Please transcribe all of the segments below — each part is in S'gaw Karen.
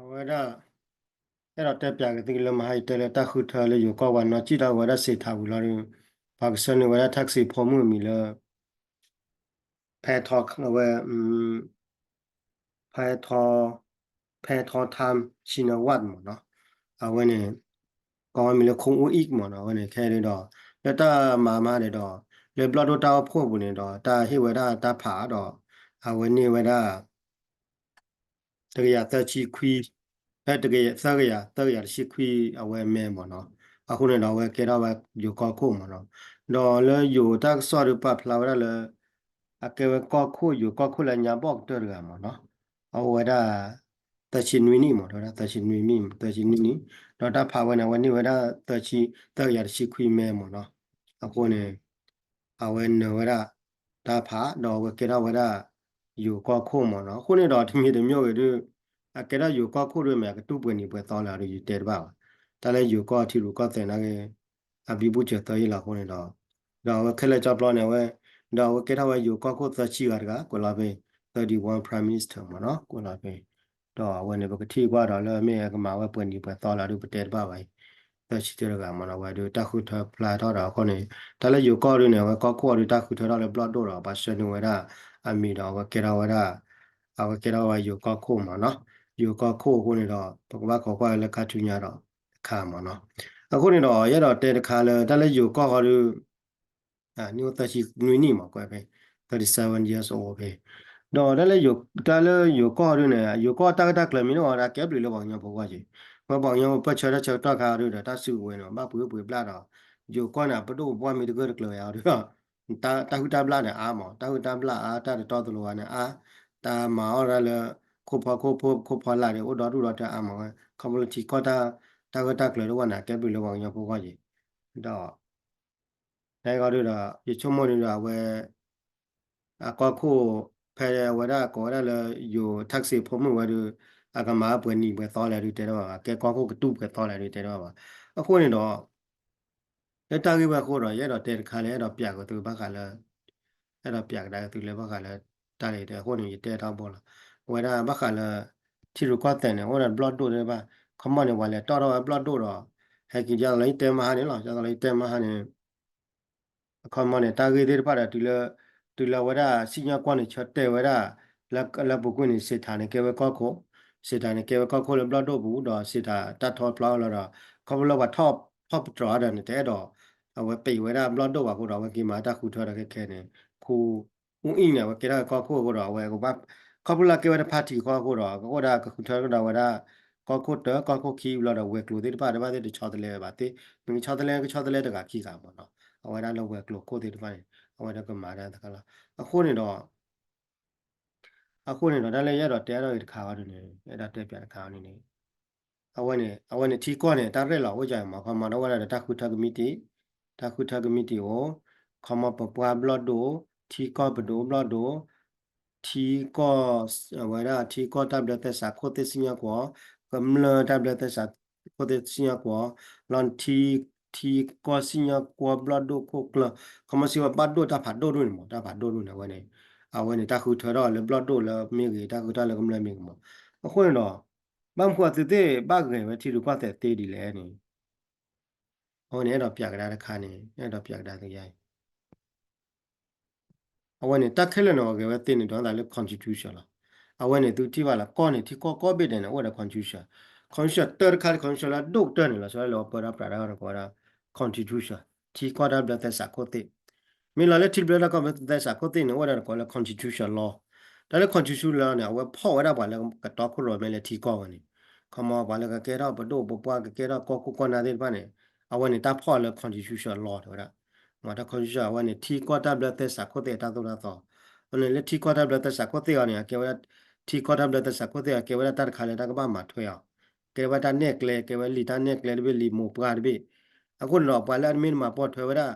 အဝဲဒၣ် အဲၣ်ဒိးတဲပၠးက့ၤသုလၢမဟါအံၤ တဲလၢတၢ်ဃုထၢလၢယိၤကီၢ်ပှၤနီၢ်ကံၣ်တၢ်ဝဲဒၣ်စ့းထးဝံၤလီၤဒီး ပှၤကဆှၢန့ၢ်ဝဲဒၣ် taxi ဖိမုၣ်အမံၤလၢ ဖဲထီ အဝဲ ဖဲထီ ဖဲထီ Tham Shinawat မ့ၢ်နီၤ. အဝဲန့ၣ် ကိးဝဲမံၤလၢ ခိၣ်အူအံၣ် မ့ၢ်နီၤ. အဝဲန့ၣ်ခဲအံၤဒီး လၢတၢ်မၤမၤန့ၣ်ဒီး လၢဘျီၣ်ဒိၣ်တၢ်အိၣ်ဖှိၣ်အပူၤန့ၣ်ဒီး တၢ်ဟ့ၣ်ဝဲဒၣ်တၢ်ဖးဒီး အဝဲန့ၢ်ဝဲဒၣ် တကယၤသၢဆံခွံ ဖဲတကယၤ သၢကယၤ သၢကယၤတဆံခွံ အဝဲမဲမ့ၢ်နီၤ. အဃိန့ၣ်ဒီး အဝဲကဲထီၣ်ဝဲယိၤကီၢ်ခိၣ်မ့ၢ်နီၤ. ဒီးလၢယိၤတၢ်ကစီၣ်ဒီးပာ်ဖျါဝဲဒၣ်လၢ အကဲဝဲကီၢ်ခိၣ် ယိၤကီၢ်ခိၣ်လၢညါဘီၣ်ကတၢၢ်တဂၤမ့ၢ်နီၤ. အအိၣ်ဝဲဒၣ် သၢဆံနွံနံၣ်မ့ၢ် တဲဝဲဒၣ် သၢဆံနွံနံၣ် သၢဆံနွံနံၣ် ဒီးတၢ်ဖးဝဲန့ၣ် အဝဲန့ၢ်ဝဲဒၣ် သၢဆံ သၢကယၤတဆံခွံမဲမ့ၢ်နီၤ. အဃိန့ၣ် အဝဲနၢၤဝဲဒၣ်တၢ်ဖး ဒီးအဝဲကဲထီၣ်ဝဲဒၣ် ယိၤကီၢ်ခိၣ်မ့ၢ်နီၤ. အဃိန့ၣ်ဒီးတမံၤတမံၤဂ့ၤဒီး အကဲထီၣ်ယိၤကီၢ်ခိၣ်ဒီးမ့ၢ် အကတူၢ်ပှဲၤနံၤပှဲၤသီလၢၤဒီးယတဲတဘၣ်ဘၣ်. တၢ်လၢယိၤကီၢ်ထံရူၢ်ကီၢ်သဲးနာ်က့ အဘံဘူစၢၤသၢယံာ်လီၤအဃိန့ၣ်ဒီး ဒီးအဝဲခဲလၢာ်ကၠီပျီန့ၣ် အဝဲ ဒီးအဝဲကဲထီၣ်ဝဲယိၤကီၢ်ခိၣ်သၢဆံဂၤတဂၤ ကွဲးလီၤဖဲ thirty-one Prime Minister မ့ၢ်နီၤ ကွဲးလီၤဖဲ ဒီးအဝဲန့ၣ် ပကထံၣ်ကွၢ်ဒီးလၢမ့ၢ်အကမၤဝဲပှဲၤနံၤပှဲၤသီလၢၤဒီးပတဲတဘၣ်ဘၣ်အံၤ သၢဆံတဂၤမ့ၢ်နီၤ. အဝဲဒီးတၢ်ဃုထၢဖျါထီၣ်ဒီးအဃိန့ၣ် တၢ်လၢယိၤကီၢ်ဒုန့ၣ် အဝဲကီၢ်ခိၣ်အီၤဒီးတၢ်ဃုထၢထီၣ်လၢဘျီၣ်ဒိၣ်ဒီး ပှၤဆှၢနုာ်ဝဲဒၣ်အမံၤဒီး အဝဲကဲထီၣ်ဝဲဒၣ် အဝဲကဲထီၣ်ဝဲယိၤကီၢ်ခိၣ်မ့ၢ်နီၤ. ယိၤကီၢ်ခိၣ်အဃိန့ၣ်ဒီး ပကဘၣ်ခိးကွၢ်လၢခါဆူညါဒီးတခါမ့ၢ်နီၤ. အဃိန့ၣ်ဒီး ယအဲၣ်ဒိးတဲတခါလၢ တၢ်လၢယိၤကီၢ်ဃီဒီး နံၣ်အိၣ်သၢဆံနွံနံၣ်မ့ၢ် ကွဲးဖဲ thirty-seven years old ဖဲ ဒီးတၢ်လၢယိၤ တၢ်လၢယိၤကီၢ်ဒုန့ၣ် ယိၤကီၢ်တၢ်ဂ့ၢ်တၢ်ကျိၤမ့ၢ်န့ၣ် အဝဲဒၣ်ကဲဘျုးလၢပှၤကညီဖိဂီၢ်က့ၤ ဝဲပှၤကညီဖိပၢၢ်ဆၢတၢ်ဆၢကတီၢ်ခါဒုဒီး တၢ်စုကဝဲၤန့ၣ် ဘၣ်ပှ့ၤပှ့ၤဘျၣ်ဒီး ယိၤကီၢ်န့ၣ် ပဒိၣ်ပပှၢ်မ့ၢ်တဂၢၢ်တကျၢၤဝဲအီၤဒုဒီး တၢ်ဟုၣ်တၢ်ဘျၣ်န့ၣ်အါမး တၢ်ဟုၣ်တၢ်ဘျၣ်အါ တၢ်တတီတလိၤဂၤန့ၣ်အါ တၢ်မၤအီၣ်ဒၣ်လၢ ခိၣ်ဖီခိၣ်ဖိ ခိၣ်ဖီလာ်ဒီး အိၣ်ဒီဒူၣ်ဒီတၢ်အါမးဝဲ ခီဖျိလၢထံကီၢ်တၢ် တၢ်ဂ့ၢ်တၢ်ကျိၤဒုဝဲန့ၣ် ကဲဘျုးလၢပှၤကညီဖိဂီၢ်က့ၤ ဒီး တၢ်ဂ့ၢ်ဒုဒီး ယဆိကမိၣ်န့ၣ်ဒီး အဝဲ အကီၢ်ခိၣ် ဖဲအဝဲဒၣ်ကိးဝဲဒၣ်လၢ ယိၤ taxi ဖိမုၣ်ဝဲဒု အကမၤပှဲၤနံၤပှဲၤသီလဲၣ်ဒုတဲတဘၣ်ဘၣ် ကဲကီၢ်ခိၣ်ကတူၢ်ပှဲၤသီလဲၣ်ဒုတဲတဘၣ်ဘၣ် အဃိန့ၣ်ဒီး လၢတၢ်ဂ့ၢ်ဝဲအဃိဒီး ယအဲၣ်ဒိးတဲတခါလၢ အဲၣ်ဒိးပၠးက့ၤသုဘၣ်ဃးလၢ အဲၣ်ဒိးပၠးကဒါက့ၤသုလၢဘၣ်ဃးလၢ တၢ်လၢယတဲအဃိန့ၣ် ယတဲထီဘိလီၤ အဝဲဒၣ်ဘၣ်ဃးလၢ ထံရူၢ်ကီၢ်သဲးန့ၣ် အိၣ်ဒီးဘျီၣ်ဒိၣ်သ့ၣ်တဖၣ် ခီမီန့ၣ် ပှၤလဲၤတီၣ်ထီၣ်ဝဲဘျီၣ်ဒိၣ်ဒီး ဟဲက့ၤဒ်သိးလၢယတဲမဟါန့ၣ်လီၤ ဒ်သိးလၢယတဲမဟါန့ၣ် အခီမီန့ၣ် တၢ်ဂ့ၢ်သ့ၣ်တဖၣ်ဒီး တုၤလၢ တုၤလၢဝဲဒၣ်စံၣ်ညီၣ်ကွီၢ်န့ၣ် ဆၢတဲာ်ဝဲဒၣ် လၢ လၢပူၤကွံာ်န့ၣ် စ့းထးန့ၣ် ကဲဝဲကီၢ်ခိၣ် စ့းထးန့ၣ် ကဲဝဲကီၢ်ခိၣ်လၢဘျီၣ်ဒိၣ်ပူၤ ဒီးစ့းထးတၢ်ထီဖျါအီၤလီၤဒီး ခီဖျိလၢပှၤထီၣ်ဖီၣ်ပတြၢၤအီၤဒီးန့ၣ် တအဲၣ်ဒိး အဝဲပံးဝဲဒၣ်ဘျီၣ်ဒိၣ်ဘၣ်အဃိဒီး အဝဲက့ၤမၤတၢ်ဃုထၢဒီးခဲခဲန့ၣ် ခူ အူအံၣ်န့ၣ် အဝဲကဲထီၣ်ကီၢ်ခိၣ်အဃိဒီး အဝဲကဘၣ် ခီဖျိလၢကဲဝဲတဖါတံၢ်ဃီအဃိဒီး ကအိၣ်ဒၣ်ကဃုထၢကဒီးဝဲဒၣ် ကီၢ်ခိၣ်တၢ ကီၢ်ခိၣ်ခံဘျီဒီး ဝဲၤကျိၤသ့ၣ်တဖၣ်တဘၣ်သ့ၣ်တဆီတလဲဝဲဘၣ်သ့ၣ် မ့ၢ်ကဆီတလဲ ကဆီတလဲတဂၤခံဂၤမ့ၢ်နီၤ အဝဲဒၣ်လၢဝဲၤကျိၤခိၣ်သ့ၣ်တဖၣ်န့ၣ် အဝဲဒၣ်ကမၤဒၣ်တခါလီၤ အဃိန့ၣ်ဒီး အဃိန့ၣ်ဒီး တၢ်လၢယအဲၣ်ဒိးတဲအါထီၣ်ဂ့ၤတခါအီၤဒ်န့ၣ် အဲၣ်ဒိးတဲပၠးတခါအီၤဒ်န့ၣ် အဝဲန့ၣ် အဝဲန့ၣ်ထံကီၢ်န့ၣ် တၢ်ရဲၣ်လီၤအိၣ်ယၤမး ခီမီဒီးဝဲဒၣ်ဒီးတၢ်ဃုထၢကမံးတံာ် တၢ်ဃုထၢကမံးတံာ်အိၣ် ခီမီပပှၢ်ဘျီၣ်ဒိၣ် ထံကီၢ်ပဒိၣ်ဘျီၣ်ဒိၣ် ထံကီၢ် အဝဲဒၣ်ထံကီၢ်တၢ်ဘျၢသဲစးခိၣ်သ့ၣ်စံၣ်ညီၣ်ကွီၢ် ကမျၢၢ်တၢ်ဘျၢသဲစးခိၣ်သ့ၣ်စံၣ်ညီၣ်ကွီၢ် လီၤထံ ထံကီၢ်စံၣ်ညီၣ်ကွီၢ်ဘျီၣ်ဒိၣ်ခိၣ်ကျၢၢ် ခီမီစံးဝဲဘၣ်ဒိၣ်တၢ်ဖးဒိၣ်ဒိၣ်န့ၣ်မး တၢ်ဖးဒိၣ်ဒိၣ်န့ၣ်အဝဲန့ၣ် အဝဲန့ၣ်တၢ်ဃုထၢထီၣ်လၢဘျီၣ်ဒိၣ်လၢမ့ၢ်ဂ့ၤ တၢ်ဃုထၢလၢကမျၢၢ်မ့ၢ်ဂ့ၤမး အဃိန့ၣ်ဒီး ဘၣ်မနုၤအသုသ့ၣ်ဘၣ်ဂဲၤဝဲထံရူၢ်ကီၢ်သဲးသ့ဒ်လဲၣ်န့ၣ် အဝဲန့ၣ် အဲၣ်ဒိးပၠးကဒါတခါန့ၣ် အဲၣ်ဒိးပၠးကဒါသုယါအံၤ အဝဲန့ၣ် တၢ်ခဲလၢာ်န့ၣ် ပှၤဂဲၤဝဲသ့န့ၣ် ဒ်သိးလၢ constitution လီၤ. အဝဲန့ၣ် သုထံၣ်ဘၣ်လၢကီၢ်န့ၣ် ထံကီၢ်ကိးဘ့ၣ်ဒဲးန့ၣ် အိၣ်ဝဲဒၣ် constitution, constitution တၢတခါ constitution လၢအဒိၣ်ကတၢၢ်န့ၣ်လီၤ. ဆိလၢလၢပၢဒီးပြးတၢ်ဂီၢ်န့ၣ် ကိးဝဲဒၣ် constitution, ထံကီၢ်တၢ်ဘျၢသဲစးခိၣ်သ့ၣ်. မ့ၢ်လီၤလၢထံဘျၢတၢ်ကီၢ်ဘျၢသဲစးခိၣ်သ့ၣ်န့ၣ် အိၣ်ဝဲဒၣ်တၢ်ကိးလၢ constitution law. တၢ်လၢ constitution law န့ၣ် အဝဲဖီၣ်ဝဲဒၣ်ပှၤလၢကတီခိၣ်ရိၣ်မဲလၢထံကီၢ်ဝဲန့ၣ် ခီမီ ပှၤလၢကကဲထီၣ်ပဒိၣ်ပပှၢ် ကကဲထီၣ်ကီၢ်ခိၣ်ကီၢ်နၢ်သ့ၣ်တဖၣ်န့ၣ် အဝဲန့ၣ်တၢ်ဖီၣ်လၢ constitution law တဲဝဲဒၣ်. မ့ၢ်တၢ် constitution အဝဲန့ၣ် ထံကီၢ်တၢ်ဘျၢသဲစးခိၣ်သ့ၣ်အတၢ်သိၣ်တၢ်သီ. အန့ၣ်လၢထံကီၢ်တၢ်ဘျၢသဲစးခိၣ်သ့ၣ်အီၤန့ၣ် အကဲဝဲဒၣ် ထံကီၢ်တၢ်ဘျၢသဲစးခိၣ်သ့ၣ်အီၤ ကဲဝဲဒၣ်တၢ်တခါလၢတၢ်ကဘၣ်မၤထွဲအီၤ. ကဲဝဲတၢ်နဲၣ်ကျဲ ကဲဝဲလံာ်တၢ်နဲၣ်ကျဲတဘ့ၣ် လံာ်မိၢ်ပှၢ်တဘ့ၣ်. အဃိန့ၣ်ဒီး ပှၤလၢအတမ့ၢ်တမၤပိာ်ထွဲဝဲဒၣ်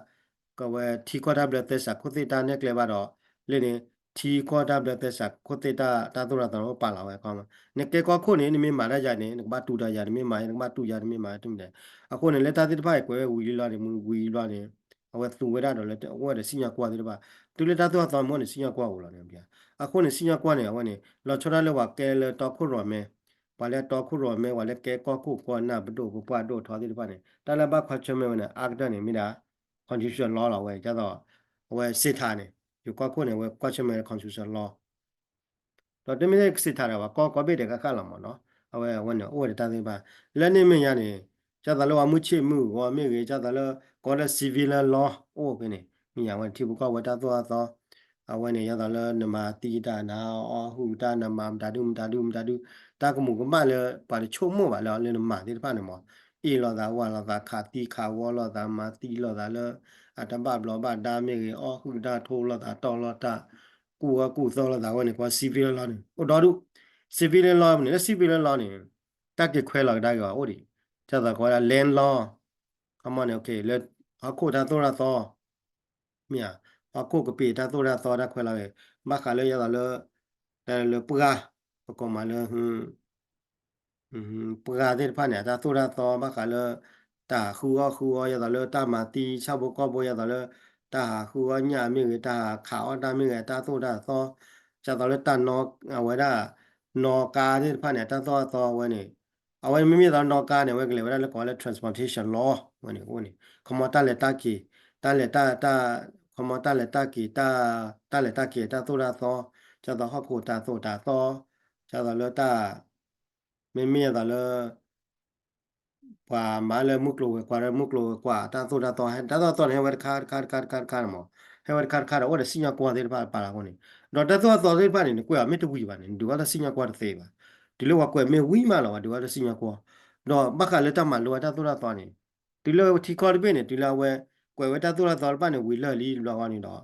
ကဝဲထံကီၢ်တၢ်ဘျၢသဲစးခိၣ်သ့ၣ်တၢ်နဲၣ်ကျဲဘၣ်ဒီး လၢန့ၣ် ထံကီၢ်တၢ်ဘျၢသဲစးခိၣ်သ့ၣ်တၢ် တၢ်သိၣ်တၢ်သီန့ၣ် ပာ်လီၤဝဲခီမီ. နကဲကီၢ်ခိၣ်န့ၣ် နမ့ၢ်မၤတၢ်ယၤန့ၣ် နကဘၣ်တူၢ်တၢ်ယၤ နမ့ၢ်မၤ နကဘၣ်တူၢ်ယၤ နမ့ၢ်မၤတမံၤဒဲး. အဃိန့ၣ် လၢတၢ်သ့ၣ်တဖၣ်အံၤ ကွဲးဝဲဝံၤလံလီၤန့ၣ် မ့ၢ်ဝံၤလီၤန့ၣ် အဝဲသူဝဲဒၣ်ဒီးလၢအိၣ်ဝဲဒီးစံၣ်ညီၣ်ကွီၢ်သ့ၣ်တဖၣ်. တုၤလၢတၢ်သိၣ်တၢ်သီမ့ၢ်န့ၣ် စံၣ်ညီၣ်ကွီၢ်အိၣ်လီၤန့ၣ်. အဃိန့ၣ် စံၣ်ညီၣ်ကွီၢ်န့ၣ် အဝဲန့ၣ် လီၤဆီဒၣ်လၢပှၤကဲလၢတီခိၣ်ရိၣ်မဲ ပှၤလၢတီခိၣ်ရိၣ်မဲ ပှၤလၢကဲကီၢ်ခိၣ်ကီၢ်နၢ်ပဒိၣ်ပပှၢ်ဒိၣ်ထီသ့ၣ်တဖၣ်န့ၣ် တၢ်လၢဘၣ်ကွၢ်ဆၢၣ်မဲာ်ဝဲန့ၣ် အါကတၢၢ်န့ၣ် မ့ၢ်ဒၣ် constitution law လီၤဝဲ ဒ်သိး အဝဲစ့ထါန့ၣ် ယိၤကီၢ်ခိၣ်န့ၣ် အဝဲကွၢ်ဆၢၣ်မဲာ်ဝဲ constitution law ဒီးတမ့ၢ်စ့ထါဒီး ပှၤကီၢ်ကီၢ်ဘ့ၣ်ဒဲးဃၣ်ဃၣ်လီၤမ့ၢ်နီၤ အဝဲအဝဲန့ၣ်အိၣ်ဝဲဒၣ်တၢ်သ့ၣ်တဖၣ် လၢန့ၣ်မဲာ်ညါန့ၣ် ဒ်သိးလၢပှၤမုၢ်ဆ့ၣ်မုၢ်ဂီၤမ့ၢ်ဂ့ၤ ဒ်သိးလၢ ကိးလၢ civil law အိၣ်ဖဲန့ၣ် မ့ၢ်ညါဝဲန့ၣ် ထံဖိကီၢ်ဖိတၢ်သိၣ်တၢ်သီ အဝဲန့ၣ် ဒ်သိးလၢနမၤသံတၢ် နအီၣ်ဟုၣ်တၢ် နမၤမတၤဒုမတၤဒုမတၤဒု တၢ်ကမူးကမၣ်လၢပှၤတဆိကမိၣ်ဘၣ်လၢ လၢနမၤသ့ၣ်တဖၣ်န့ၣ်မ့ၢ် အ့ၣ်လိာ်သးဝၢ်လိာ်သး ခးသံခးဝီလိာ်သး မၤသံလိာ်သးလၢ အတဘၣ်ဘျီးဘၣ်ဒါမ့ၢ်ဂ့ၤ အီၣ်ဟုၣ်တၢ်ထိလိာ်သး တီၢ်လိာ်တၢ် ကူၣ်အၢကူၣ်သီလိာ်သးဝဲန့ၣ် ပှၤ civil law န့ၣ် အိၣ်ဒီဒူၣ် civil law န့ၣ် လၢ civil law န့ၣ် တၢ်က့ၤခွဲးလီၤကဒါက့ၤအီၤအိၣ်ဒံး ဒ်သိးကိးဝဲဒၣ် land law ခီမီန့ၣ် လၢဟီၣ်ခိၣ်တၢ်သိၣ်တၢ်သီ မ့ၢ်ဧါ ဟီၣ်ခိၣ်ကပ့ၤတၢ်သိၣ်တၢ်သီတၢ်ခွဲးလီၤက့ၤ ဘၣ်ဃးလၢယသးလၢ တၢ်လၢပှၢ် ပကိးမးလၢ ပှၢ်သ့ၣ်တဖၣ်န့ၣ် အတၢ်သိၣ်တၢ်သီ ဘၣ်ဃးလၢ တၢ်ဟးဃုအီၣ်ဃုအီ ယသးလၢတၢ်မၤသံ ဆၣ်ဖိကီၢ်ဖိ ယသးလၢ တၢ်ဟးဃုအီၣ်ညၣ်မ့ၢ်ဂ့ၤ တၢ်ဟးခးအီၣ်တၢ်မ့ၢ်ဂ့ၤ တၢ်သိၣ်တၢ်သီ ဒ်သိးလၢတၢ်နီ အဝဲဒၣ် နီၣ်ကါသ့ၣ်တဖၣ်န့ၣ် အတၢ်သိၣ်တၢ်သီဝဲန့ၣ် အဝဲမ့မ့ၢ်ဒ်နီၣ်ကါန့ၣ် အဝဲကလဲၤဝဲဒၣ်လၢကိးလၢ transportation law ဝဲန့ၣ်အိၣ်န့ၣ် ခီမီတၢ်လဲၤတၢ်က့ၤ တၢ်လဲၤတၢ် ခီမီတၢ်လဲၤတၢ်က့ၤ တၢ်လဲၤတၢ်က့ၤ တၢ်သိၣ်တၢ်သီ ဒ်သိးဟီၣ်ခိၣ်တၢ်သိၣ်တၢ်သီ ဒ်သိးလၢတၢ် မ့မ့ၢ်ဒ်သိးလၢ ပှၤမၤလၢမုၢ်ကျိၤဝဲၤကွာ်လၢမုၢ်ကျိၤဝဲၤကွာ် တၢ်သိၣ်တၢ်သီ တၢ်သိၣ်တၢ်သီန့ၣ် ဟဲဝဲတခါတခါတခါတခါတခါန့ၣ်မး ဟဲဝဲတခါတခါဒီး အိၣ်ဒီးစံၣ်ညီၣ်ကွီၢ်သ့ၣ်တဖၣ်ပာ်လီၤအဃိန့ၣ် ဒီးတၢ်သိၣ်တၢ်သီသ့ၣ်တဖၣ်န့ၣ် နကွဲးအီၤမ့ၢ်တဝံၤဘၣ်န့ၣ် နဒုးအီၣ်တၢ်စံၣ်ညီၣ်ကွီၢ်တသ့ဘၣ် တုၤလၢပှၤကွဲးမ့ၢ်ဝံၤမးလီၤ ပှၤဒုးအီၣ်တၢ်စံၣ်ညီၣ်ကွီၢ် ဒီးဘၣ်ဃးလၢတၢ်မၤလိဝဲတၢ်သိၣ်တၢ်သီန့ၣ် တုၤလၢထံကီၢ်တဘ့ၣ်န့ၣ် တုၤလၢအဝဲ ကွဲးဝဲတၢ်သိၣ်တၢ်သီတဖၣ်န့ၣ် ဝံၤလၢာ်လံတဘျီဃီန့ၣ်ဒီး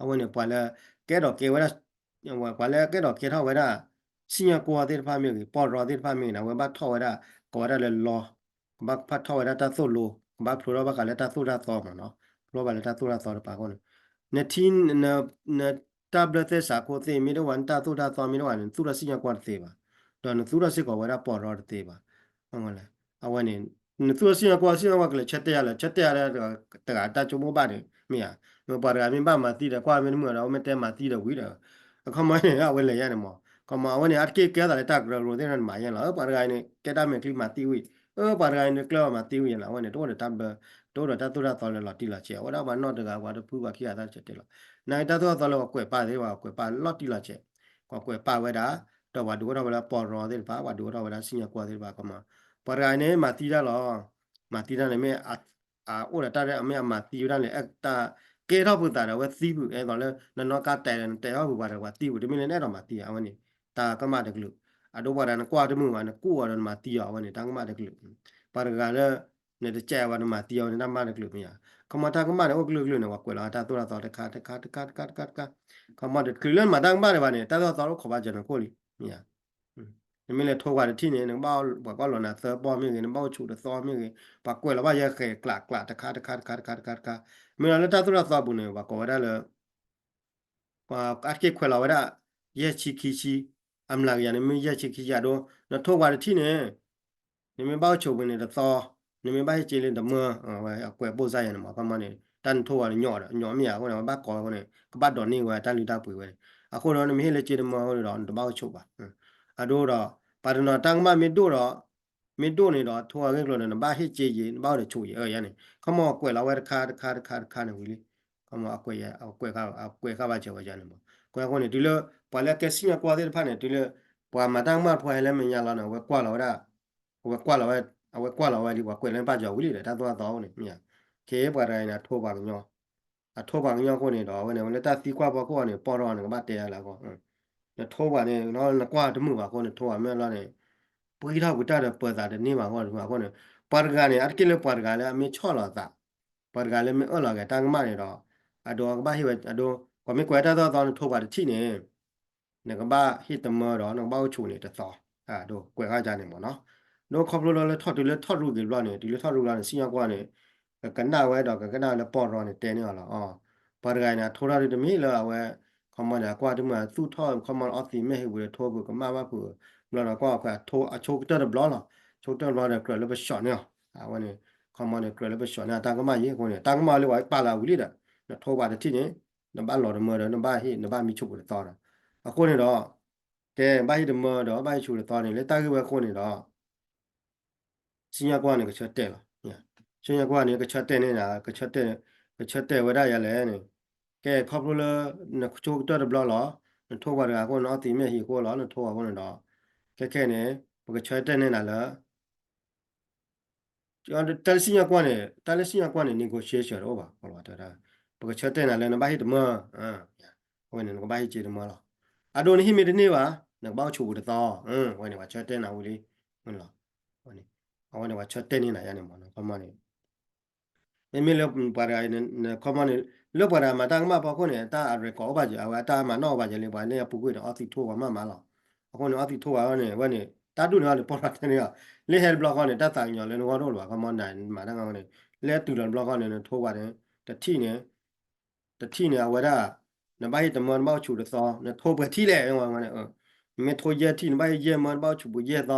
အဝဲန့ၣ် ပှၤလၢကဲထီၣ်ကဲဝဲဒၣ် ပှၤလၢကဲထီၣ်ကဲထီၣ်ဝဲဒၣ် စံၣ်ညီၣ်ကွီၢ်သ့ၣ်တဖၣ်မ့ၢ်ဂ့ၤ ပီၢ်ရီသ့ၣ်တဖၣ်မ့ၢ်ဂ့ၤန့ၣ် အဝဲဘၣ်ထီၣ်ဝဲဒၣ် ကိးဝဲဒၣ်လၢ law ကဘၣ်ဖးထီၣ်ဝဲဒၣ်တၢ်သိၣ်လိ ကဘၣ်ဖျိထီၣ်ဘၣ်ဃးလၢတၢ်သိၣ်တၢ်သီမးနီၤ ဖျိဘၣ်လၢတၢ်သိၣ်တၢ်သီတပၤအဃိန့ၣ် နထံ နတၢ်ဘျၢသဲစးခိၣ်သ့ၣ်မ့ၢ်တအိၣ်ဘၣ် နတၢ်သိၣ်တၢ်သီမ့ၢ်တအိၣ်ဘၣ်န့ၣ် နသူၣ်ထီၣ်စံၣ်ညီၣ်ကွီၢ်တသ့ဘၣ် ဒီးနသူၣ်ထီၣ်စ့ၢ်ကီးဝဲဒၣ်ပီၢ်ရီတသ့ဘၣ် အဝဲန့ၣ် နသူၣ်ထီၣ်စံၣ်ညီၣ်ကွီၢ် စံၣ်ညီၣ်ကွီၢ်ကလဲၤဆၢတဲာ်လၢ ဆၢတဲာ်လၢတဂၤတၢ်ကၠိမိၢ်ဘၣ်န့ၣ် မ့ၢ်ဧါ မ့ၢ်ပှၤတဂၤမ့ၢ်ဘၣ်မၤသံဒီး ကွၢ်မ့ၢ်တမုာ်ဒီး မ့ၢ်တဲမၤသံဒီးဝံၤဒီး အခီမီန့ၣ် အဝဲလဲၤယါန့ၣ်မး ခီမီ အဝဲန့ၣ် အတက့ၢ်ကဲသးလၢတၢ်ကရၢကရိသ့ၣ်တဖၣ်န့ၣ် မၤယါလီၤ အၢ ပှၤတဂၤအံၤန့ၣ် ကဲတၢ်မဲာ်ချံမၤသံဝံၤ အၢ ပှၤတဂၤအံၤန့ၣ် ကျၢၢ်မၤသံဝံၤလီၤ အဝဲန့ၣ် တအိၣ်ဒီးတၢ်ဘျၢ တအိၣ်ဒီးတၢ်သိၣ်တၢ်သီလၢလီၤတံၢ်လီၤဆဲး အဝဲဒၣ်ပှၤနီၢ်တဂၤ ပှၤတဖု ပှၤခံဂၤတၢ်ဆဲးတဲလီၤ နာ်က့တၢ်သိၣ်တၢ်သီလၢပှၤကွဲးပာ်သ့ၣ်တဖၣ် ပှၤကွဲးပာ်လီၤတံၢ်လီၤဆဲး ပှၤကွဲးပာ်ဝဲဒၣ် ဒီးပှၤဒုးအိၣ်ထီၣ်ဝဲဒၣ်ပီၢ်ရီသ့ၣ်တဖၣ် ပှၤဒုးအိၣ်ထီၣ်ဝဲဒၣ်စံၣ်ညီၣ်ကွီၢ်သ့ၣ်တဖၣ် ခီမီ ပှၤတဂၤအံၤန့ၣ် မၤသံတၢ်လီၤ မၤသံတၢ်န့ၣ် မ့ၢ် အအိၣ်ဒီးတၢ်ရဲၣ် မ့ၢ်အမၤသံဝဲဒၣ်န့ၣ် တၢ်ကဲထီၣ်ပသးဒီးအဝဲသံပူၤ အဲၣ်ဒိးလၢ နနီၣ်ကါတဲာ်ဒီး နတဲာ်ထီၣ်ပူၤပှၤဒီးပှၤသံပူၤ တမ့ၢ်လၢနအဲၣ်ဒိးမၤသံ အဝဲန့ၣ် တၢ်ကမၣ်တကလုာ် အဒိပှၤတဂၤနကွၢ်တမုာ်ဘၣ် နကူၣ်အီၤဒီးနမၤသံအီၤ အဝဲန့ၣ် တၢ်ကမၣ်တကလုာ် ပှၤတဂၤလၢ နတကဲဝဲနမၤသံအီၤန့ၣ် တၢ်ကမၣ်တကလုာ်မ့ၢ်ဧါ ခီမီတၢ်ကမၣ်န့ၣ် အိၣ်ကလုာ်ကလုာ်န့ၣ် ပှၤကွဲးလီၤတၢ်သိၣ်တၢ်သီတခါ တခါ တခါ တခါ တခါ တခါ ခီမီတချုးလၢနမၤတၢ်ကမၣ်ဒံးဘၣ်န့ၣ် တၢ်သိၣ်တၢ်သီအိၣ်ခိးဘၣ်စၢၤနခိၣ်လံ မ့ၢ်ဧါ နမ့ၢ်လဲၤထိပှၤတထံၣ်န့ၣ် နကဘၣ်ပှၤကွၢ်လီၤနၤသၢပီၢ်မ့ၢ်ဂ့ၤ နဘၣ်အိၣ်ဆူၣ်တသီမ့ၢ်ဂ့ၤ ပှၤကွဲးလီၤဘၣ်ယဲဃဲးကျးကျး တခါ တခါ တခါ တခါ တခါ တခါ မ့ၢ်လီၤလၢတၢ်သိၣ်တၢ်သီပူၤန့ၣ် ပှၤကိးဝဲဒၣ်လၢ ပှၤအါတက့ၢ်ခွဲးလီၤဝဲဒၣ် ယဲၢ်ဆံခံဆံ အမျးကယၤန့ၣ် မ့ၢ်ယဲၢ်ဆံခံဆံအဒိ နထိပှၤတထံၣ်န့ၣ် နမ့ၢ်ဘၣ်အိၣ်ဆိးပူၤန့ၣ်တသီ နမ့ၢ်ဘၣ်ဟ့ၣ်က့လၢတမၢ အဝဲအကွဲးပိၢ်စၢ်ယဲၢ်န့ၣ်မး ခီမီန့ၣ် တၢ်နထိပှၤန့ၣ်ညီဒီး ညီမ့ၢ်ဧါ အဃိန့ၣ် အဝဲဘၣ်ကိးဝဲအဃိန့ၣ် ကဘၣ်ဒိးန့ၢ်ဝဲတၢ်လုၢ်တၢ်ပှ့ၤဝဲန့ၣ် အဃိဒီး နမ့ၢ်ဟ့ၣ်လၢက့တမၢအဃိန့ၣ်ဒီး နတဘၣ်အိၣ်ဆိးဘၣ် အဒိဒီး ပှၤတနီၤတၢ်ကမၣ်မ့ၢ်ဒိၣ်ဒီး မ့ၢ်ဒိၣ်န့ၣ်ဒီး ထိအဂ့ၢ်ကျိၤန့ၣ် နဘၣ်ဟ့ၣ်က့ယံၤ နဘၣ်အိၣ်ဒီးဆိးယံၤ အၢ ယါန့ၣ် ခီမီကွဲးလီၤဝဲတခါတခါတခါတခါန့ၣ်ဝံၤလံ ခီမီအကွဲး အကွဲးဃာ်ဘၣ်စၢၤဝဲယါန့ၣ်မး ကွဲးအဃိန့ၣ် တုၤလၢ ပှၤလၢကဲစံၣ်ညီၣ်ကွီၢ်သ့ၣ်တဖၣ်န့ၣ် တုၤလၢ ပှၤမၤတၢ်ကမၣ်တဖၣ်ဟဲလၢမဲာ်ညါလီၤန့ၣ် အဝဲကွၢ်လီၤဝဲဒၣ် အဝဲကွၢ်လီၤဝဲ အဝဲကွၢ်လီၤဝဲလံ ပှၤကွဲးလၢဘၣ်စၢၤဝံၤလံဒီး တၢ်သိၣ်တၢ်သီအဃိန့ၣ် မ့ၢ်ဧါ ခဲအံၤပှၤတဂၤအံၤန့ၣ် အထိပှၤကညီ အထိပှၤကညီအဃိန့ၣ်ဒီး အဝဲန့ၣ် အဝဲလၢတၢ်သံကွၢ်ဖီခိၣ်အီၤန့ၣ် ပီၢ်ရီန့ၣ် ကဘၣ်တဲယါလၢအဂီၢ် နထိပှၤန့ၣ် နကွၢ်တမုာ်ဘၣ်အဃိ နထိပှၤမ့ၢ်လီၤန့ၣ် ပှံထီၣ်ပှံတၢ်ဒီးပၢၤသးတန့ၢ်ဘၣ်အဂီၢ်တမုာ်အဃိန့ၣ် ပှၤတဂၤန့ၣ် အါတက့ၢ်လၢပှၤတဂၤလၢအမ့ၢ်ဆီၣ်လီၤသး ပှၤတဂၤလၢမ့ၢ်အၢၣ်လီၤက့ၤတၢ်ကမၣ်န့ၣ်ဒီး အဒိ ကဘၣ်ဟ့ၣ်ဝဲ အဒိ ပှၤမ့ၢ်ကွဲးတၢ်သိၣ်တၢ်သီ နထိပှၤတထံၣ်န့ၣ် နကဘၣ်ဟ့ၣ်တမၢဒီး နကဘၣ်အိၣ်ဆိးန့ၣ်တသီ အဒိ ကွဲးဃာ်ယါန့ၣ်မးနီၤ ဒိခီဖျိလၢထီၣ်တုၤလၢထီၣ်ရူၢ်က့ၤဘျီန့ၣ် တုၤလၢထီၣ်ရူၢ်ဘျီန့ၣ် စံၣ်ညီၣ်ကွီၢ်န့ၣ် ကကနၣ်ဝဲဒီးကကနၣ်ဝဲလၢပီၢ်ရီန့ၣ်တဲန့ၢ်အီၤလီၤ ပှၤတဂၤအံၤန့ၣ် အထိထီၣ်ဒ်တမ့ၢ်လၢအဝဲ ခီမီန့ၣ် အကွၢ်တမုာ် အသူၣ်ထီၣ် ခီမီအီသံးမ့ၢ်ဟ့ၣ်ဝံၤဒီးထိပူၤကမၣ်ဘၣ်ဖုး ဘျီဒီးကွၢ်အခွဲးအဆိကတၢၢ်တဘျီလီၤ ဆိကတၢၢ်တဘျီဒီးကြၢးလၢပဆှီးန့ၢ်အီၤ အဝဲန့ၣ် ခီမီန့ၣ် ကြၢးလၢပဆှီးန့ၢ်အတၢ်ကမၣ်ယံၤအဃိန့ၣ် တၢ်ကမၣ်လၢပှၤပာ်လၢဝံၤလံဒီး နထိပှၤတထံၣ်န့ၣ် နဘၣ်လီၤတမၢဒီး နဘၣ်ဟ့ၣ် နဘၣ်မံဆိးပူၤတသီဒီး အဃိန့ၣ်ဒီး ကဲဘၣ်ဟံၣ်တမၢဒီး ဘၣ်ဟံၣ်ဆူၣ်တသီန့ၣ် လၢတၢ်ဂ့ၢ်ဝဲအဃိန့ၣ်ဒီး စံၣ်ညီၣ်ကွီၢ်န့ၣ် ကဆၢတဲာ်လီၤ. စံၣ်ညီၣ်ကွီၢ်န့ၣ် ကဆၢတဲာ်န့ၣ် ကဆၢတဲာ်ဝဲဒၣ်ယၤလဲၣ်န့ၣ်, ကဲခီဖျိလၢ နဆိကတၢၢ်တဘျီလီၤ, နထိပှၤတဂၤအဃိ နအီသံးမ့ၢ်ဟံၣ်အဃိလီၤ, နထိပှၤအဃိန့ၣ်ဒီး ခဲခဲန့ၣ် ပကဆၢတဲာ်န့ၢ်နၤလၢ တၢ်လၢစံၣ်ညီၣ်ကွီၢ်န့ၣ် တၢ်လၢစံၣ်ညီၣ်ကွီၢ်န့ၣ် negotiation တအိၣ်ဘၣ်, ပကဆၢတဲာ်နၤလၢနဘၣ်ဟံၣ်တမၢ, အဝဲန့ၣ် နကဘၣ်ဟံၣ်စ့တမၢလီၤ. အဒိနဟံၣ်မ့ၢ်တန့ၢ်ဘၣ် နကဘၣ်အိၣ်ဆူၣ်ပူၤတသီ, အဝဲန့ၣ် ပှၤဆၢတဲာ်နၤဝံၤလံလီၤ. အဝဲန့ၣ် ပှၤဆၢတဲာ်န့ၢ်နၤယၤန့ၣ်မ့ၢ်နီၤ, ခီမီန့ၣ် မ့မ့ၢ်လၢပှၤတဂၤ ခီမီန့ၣ် လၢပှၤတဂၤမၤတၢ်ကမၣ်ဖီခိၣ်န့ၣ် တၢ်အrecordအိၣ်ဘၣ်ယၤ, အဝဲအတၢ်မၤနီၣ်အိၣ်ဘၣ်ယၤလံ, ပှၤလၢအပူၤကွံာ်ဒီးအီသံးထိပှၤမးမးလီၤ. အဃိန့ၣ် အီသံးထိပှၤန့ၣ် အဝဲန့ၣ် တၢ်ဒူၣ်န့ၣ်အီၤန့ၣ် ပိာ်ထီၣ်ထဲန့ၣ်လီၤ. လၢဟဲတဘျီဃီန့ၣ် တၢ်သးကညီၤလၢနဂီၢ်တအိၣ်လၢၤဘၣ်, ခီမီနမၤတၢ်ကမၣ်န့ၣ် လၢတုၤလီၤတဘျီဃီန့ၣ် နထိပှၤန့ၣ် တထံၣ်န့ၣ် တထံၣ်န့ၣ် အဝဲဒၣ် နဘၣ်ဟံၣ်တမၢ နဘၣ်အိၣ်ဆူၣ်တသီ နထိပှဲၤထံၣ်လဲၣ်, မ့ၢ်ထိယဲၢ်ထံၣ် နဘၣ်ဟံၣ်ယဲၢ်မၢ နဘၣ်အိၣ်ဆူၣ်ပူၤယဲၢ်သီ,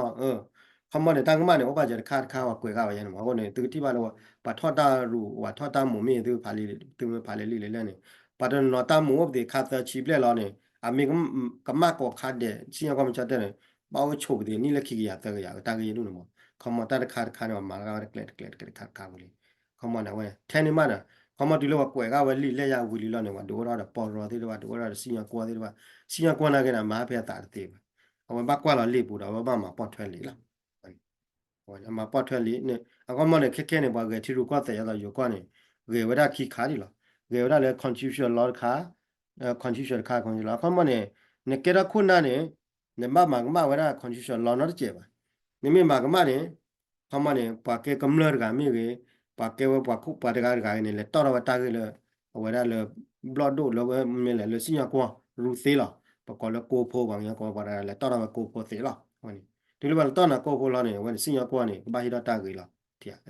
ခီမီန့ၣ် တၢ်ကမၣ်န့ၣ် အိၣ်ဘၣ်စၢၤတခါတခါ ပှၤကွဲးဂၤဝဲယဲန့ၣ်မး, အဃိန့ၣ် သုကထံၣ်ဘၣ်လၢ ပှၤထီၣ်တၢ်ရူး ပှၤထီၣ်တၢ်မူးမ့ၢ် သုမ့ၢ်ဖးလဲၣ်လံလဲၣ်န့ၣ် ပှၤတနီၤနီၤတၢ်မူးအိၣ်ပသ့ၣ်ခါသၢဆံဘျဲၣ်လီၤန့ၣ် အမ့ၢ်ကမၣ်ကိးခါဒဲး စံၣ်ညီၣ်ကွီၢ်မ့ၢ်ဆၢတဲာ်န့ၣ် ဘၣ်အိၣ်ဆိးပသ့ၣ်နံၣ်လၢခံကယၤသၢကယၤ တၢ်ဂ့ၢ်ယဲၢ်ဒူၣ်န့ၣ်မး, ခီမီတၢ်တခါတခါန့ၣ် ပှၤမၤတၢ်ဝဲတကျဲတကျဲတခါတခါဝံၤလံ, ခီမီန့ၣ် အဝဲထဲန့ၣ်မးဒီး ခီမီတုၤလၢပှၤကွဲးဂၤဝဲလံာ်လဲၢ်ယါဝံၤလံလီၤန့ၣ် ပှၤဒုးအိၣ်ထီၣ်ဒီးပီၢ်ရီသ့ၣ်တဖၣ် ဒုးအိၣ်ထီၣ်ဒီးစံၣ်ညီၣ်ကွီၢ်သ့ၣ်တဖၣ်, စံၣ်ညီၣ်ကွီၢ်နာ်က့န့ၣ် အမၤဖဲအသးတသ့ဘၣ်, အဝဲဘၣ်ကွၢ်လီၤလံာ်ပူၤဒီး အဝဲဘၣ်မၤပီၢ်ထွဲလံာ်လီၤ. အမၤပီၢ်ထွဲလံာ်န့ၣ် အခီမီန့ၣ် ခဲခဲန့ၣ် ပှၤဂဲၤထံရူၢ်ကီၢ်သဲး ဒ်သိးယိၤကီၢ်န့ၣ် ဂဲၤဝဲဒၣ်ခံခါဒံးလီၤ. ဂဲၤဝဲဒၣ်လၢ constitution law တခါ, constitution တခါ constitution law အခီမီန့ၣ် နကဲထီၣ်ခိၣ်နၢ်န့ၣ် နဘၣ်မၤကမၣ်ဝဲဒၣ် constitution law နီတစဲးဘၣ်. နမ့ၢ်မၤကမၣ်န့ၣ် ခီမီန့ၣ် ပှၤကဲကမျၢၢ်တဂၤမ့ၢ်ဂ့ၤ, ပှၤကဲဝဲပှၤခိၣ်ပှၤတဂၤတဂၤဂ့ၤန့ၣ် လဲၤတီၣ်ထီၣ်ဝဲတၢ်ဂ့ၢ်လၢ အဝဲဒၣ်လၢ ဘျီၣ်ဒိၣ်လၢဝဲမ့ၢ်လဲၣ်လၢစံၣ်ညီၣ်ကွီၢ်ရူၢ်သ့လီၤ. ပကိးလၢကိဖိ ပှၤကညီကိးပှၤတဂၤလဲၤတီၣ်ထီၣ်ဝဲကိဖိသ့လီၤ. တုၤလၢပှၤလဲၤတီၣ်နၤကိဖိလီၤန့ၣ် အဝဲန့ၣ်စံၣ်ညီၣ်ကွီၢ်န့ၣ် ကဘၣ်ဟ့ၣ်ထီၣ်တၢ်ဂ့ၤလီၤ.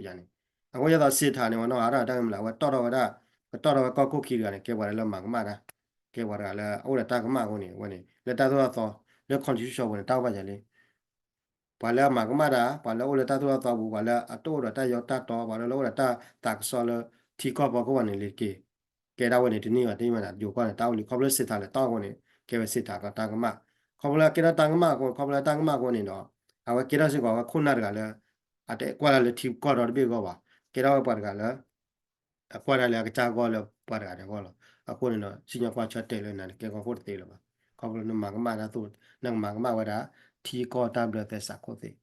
ယၤန့ၣ် အဃိယသးစ့းထၣ်န့ၣ် ပှၤနီၣ်ဂၤထီၣ်တၢ်ဂ့ၢ်မ့ၢ်လၢ အဝဲတီၣ်ထီၣ်ဝဲဒၣ် ကတီၢ်ထီၣ်ဝဲကီၢ်ခိၣ်ခံတဂၤန့ၣ် ကဲပှၤလၢမၤကမၣ်တၢ်, ကဲပှၤတဂၤလၢအအိၣ်ဒီးတၢ်ကမၣ်အဃိန့ၣ် အဝဲန့ၣ် လၢတၢ်သိၣ်တၢ်သီ လၢ constitution ပူၤန့ၣ် တၢ်အိၣ်ဘၣ်ယၤလံ ပှၤလၢအမၤကမၣ်တၢ် ပှၤလၢအအိၣ်လၢတၢ်သိၣ်တၢ်သီပူၤ ပှၤလၢအတအိၣ်ဒီးတၢ်ယီတၢ်တီ ပှၤလၢအအိၣ်ဒီးတၢ်သးကစီၣ်လၢထံကီၢ်ဖီခိၣ်ဘၣ်န့ၣ် လ့ၤတက့ၢ်. ကဲဒၣ်ဝဲန့ၣ်တန့ၢ်ဘၣ် တမ့ၢ်ဒၣ်ယိၤကီၢ်န့ၣ် တၢ်အိၣ်လံ ခီဖျိစ့းထၣ်လဲၤတီၣ်အဃိန့ၣ် ကဲဝဲစ့းထၣ်ကီတၢ်ကမၣ်, ခီဖျိလၢကဲထီၣ်တၢ်ကမၣ်အဃိ ခီဖျိလၢတၢ်ကမၣ်အဃိန့ၣ်ဒီး အဝဲကဲထီၣ်စ့ၢ်ကီးဝဲခိၣ်နၢ်တဂၤလၢ အတကွၢ်တၢ်လၢထံကီၢ်ဒီတဘ့ၣ်အဂီၢ်ဘၣ်, ကဲထီၣ်ဝဲပှၤတဂၤလၢ အကွၢ်တၢ်လၢအကစၢ်ဂီၢ်လၢပှၤတဂၤန့ၣ်အဂီၢ်လီၤ. အဃိန့ၣ်ဒီး စံၣ်ညီၣ်ကွီၢ်ဆၢတဲာ်လၢနၤန့ၣ် ကဲကီၢ်ခိၣ်တသ့လၢၤဘၣ်, ခီဖျိနမၤကမၣ်တၢ်သိၣ် နကမၤကမၣ်ဝဲဒၣ် ထံကီၢ်တၢ်ဘျၢသဲစးခိၣ်သ့ၣ်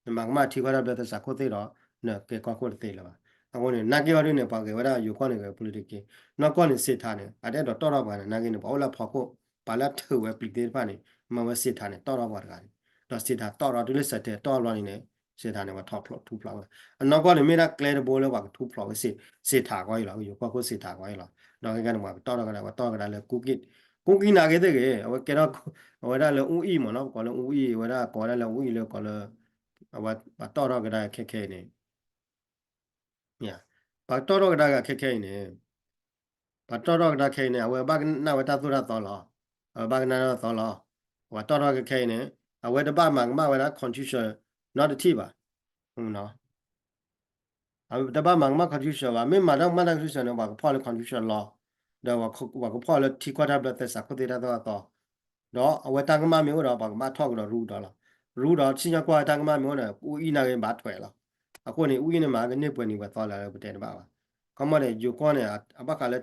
နမၤကမၣ်ထံကီၢ်တၢ်ဘျၢသဲစးခိၣ်သ့ၣ်ဒီး နကဲကီၢ်ခိၣ်တသ့လၢၤဘၣ်. အဃိန့ၣ် နာ်က့အီၤဒ်န့ၣ် ပှၤဂဲၤဝဲဒၣ်ယိၤကီၢ်န့ၣ်ဂဲၤ political, နီၢ်ကီၢ်န့ၣ်စ့းထၣ်န့ၣ် အတအဲၣ်ဒိးတီၣ်ထီၣ်ပှၤန့ၣ် နာ်က့န့ၣ် ပှၤအိၣ်လၢဖီခိၣ် ပှၤလၢထုးဝဲပျံၤသ့ၣ်တဖၣ်န့ၣ် မၤဝဲစ့းထၣ်န့ၣ် တီၣ်ထီၣ်ပှၤတဂၤန့ၣ်, ဒီးစ့းထၣ်တီၣ်ထီၣ်တုၤလၢစဲးတဲာ်တီၣ်ဘျီန့ၣ်န့ၣ် စ့းထၣ်န့ၣ် ပှၤထီၣ်ဖျိးထူဖျိးဝဲ အနီၢ်ကီၢ်န့ၣ် မ့ၢ်ဒၣ်ကျဲတဘိလၢပှၤကထူဖျိးဝဲစ့းထၣ်အဂီၢ်အံၤလီၤ, ယိၤကီၢ်ခိၣ်စ့းထၣ်အဂီၢ်အံၤလီၤ. ဒီးခဲကနံၣ်န့ၣ် ပှၤကတီၣ်ထီၣ်ကဒါ ပှၤတီၣ်ကဒါလၢကူက့ၣ်, ကူက့ၣ်နာ်က့သ့ၣ်ဂ့ၤ အဝဲကဲထီၣ် အဝဲဒၣ်လၢအူအံၣ်မ့ၢ်နီၤ ပကိးလၢအူအံၣ် အဝဲဒၣ်ကိးဝဲဒၣ်လၢအူအံၣ်လၢကိးလၢ အဝဲပှၤတီၣ်ထီၣ်ကဒါခဲခဲအံၤန့ၣ် ပှၤတီၣ်ထီၣ်ကဒါခဲခဲအံၤန့ၣ် ပှၤတီၣ်ထီၣ်ကဒါခဲအံၤန့ၣ် အဝဲဘၣ်ကနၣ်ဝဲတၢ်သိၣ်တၢ်သီလီၤ. အဝဲဘၣ်ကနၣ်တၢ်သိၣ်တၢ်သီလီၤ. ပှၤတီၣ်ထီၣ်ကဒါခဲအံၤန့ၣ် အဝဲတဘၣ်မၤကမၣ်ဝဲဒၣ် constitution နီတထံၣ်ဘၣ်. အဝဲတဘၣ်မၤကမၣ် constitution ဘၣ်. မ့ၢ်မၤတၢ်ကမၣ်တၢ် constitution န့ၣ် ပှၤကဖီၣ်လၢ constitution law ဒီးပှၤကဖီၣ်လၢထံကီၢ်တၢ်ဘျၢသဲစးခိၣ်သ့ၣ်တၢ်သိၣ်တၢ်သီ ဒီးအဝဲတၢ်ကမၣ်မ့ၢ်အိၣ်ဒီး ပှၤကဘၣ်ထီၣ်ကဒီးရူဒီးလီၤ. ရူဒီးစံၣ်ညီၣ်ကွီၢ်တၢ်ကမၣ်မ့ၢ်အိၣ်ဒီး အူအံၣ်နာ်က့ဘၣ်ထွဲးလီၤ. အဃိန့ၣ် အူအံၣ်န့ၣ်မၤကန့ၢ်ပှဲၤနံၤပှဲၤသီလၢပတဲတဘၣ်ဘၣ်. ခီမီန့ၣ် ယိၤကီၢ်န့ၣ် အဘၣ်ဃးလၢ